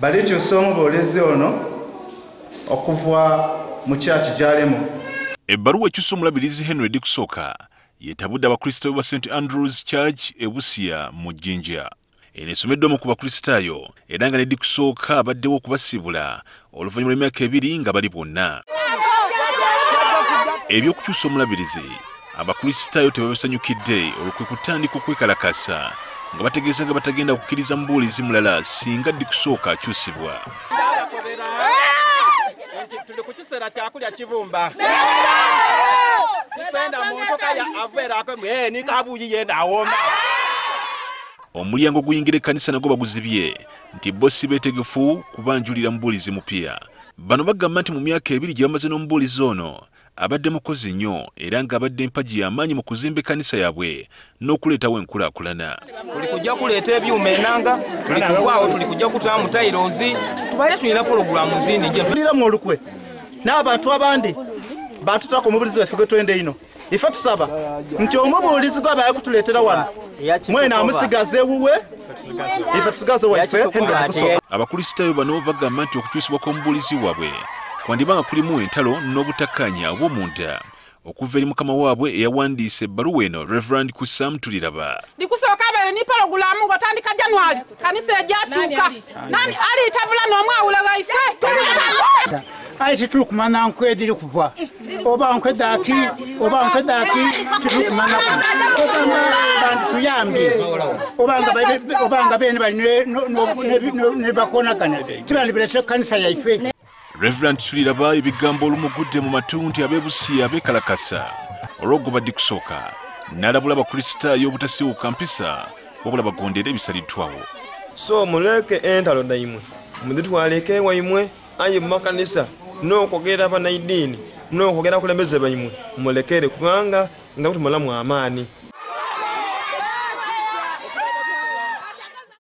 Balikyusa omubuulizi ono okuva mu kyaki gy'alimu. Ebbaluwa ekyusa omulabirizi Henry Dikusooka yetabudde Abakristaayo ba St Andrews Church e Busia mu Jinja. Eno esomeddwamu ku Bakristaayo era nga ne Dikusooka abaddewo okubasiibula oluvannyuma lw'emyaka 2 nga bali bonna. Ebyokukyusa omulabirizi Abakristaayo tebabisanyukidde olwo kwe kutandika okwekalakasa nga bategeeza nga batagenda kukkiriza mubuulizi mulala singa Dikusooka akyusibwa. Tuli ku kiseera kyakulya kibumba. Sitwenda muntu kaya averako ni kabuyi yenda awoma. Omulyango guyingira ekkanisa nagwo baguzibye nti bo si beetegefu kubanjulira mubuulizi mupya. Bano bagamba nti mu myaka 2 gye bamaze n'omubuulizi ono abadde mukozi nnyo era ng'abadde empagi y'amaanyi mu kuzimba ekkanisa yaabwe n'okuleetawo enkulaakulana. Tuli kujja kuleeta ebyuma enanga, tuli kuvaawo, tuli kujja kutaamu tayirozi, tubaire tulina pologulaamu zindi gye tuliramu olukwe n'abantu abandi batutako omubuulizi waffe gwe twenda ino. Ife tusaba nti omubuulizi gw'aba yakutuleetera wano mwena amusigaze wuwe, ife tusigaze waffe Henry Dikusooka. Abakristaayo bano bagamba nti okukyusibwa kw'omubuulizi waabwe kwandibanga kulimu entalo n'obutakkaanya obw'omunda okuva eri mukama waabwe eyawandiisa ebbaluwa eno Reverend Kusam Tuliraba. Dikusooka abeere ni pologulaamu ng'otandika January kanisa ejjakyuka nani aliitabula n'omwawula waife. Aye tetuli kumanya nkwe ediri kuva oba nkwe daki oba nkwe daki tetuli kumanya ogamba bandituyambye obanga bene bali ne bakonagana tibandibirese kanisa yaife. Reverend Tuliraba ebigambo olumugudde mu matu nti ab'e Busia beekalakasa olw'okugoba Dikusooka n'alabula Abakristaayo obutasiiwuuka mpisa wabula bagondere ebisaliddwawo. So muleke entalo daimwe muzitwaleke ewaimwe aye mu makanisa n'okwogera bannaddiini n'okwogera abakulembeze baimwe mulekere kubanga nga butumalamu amaanyi.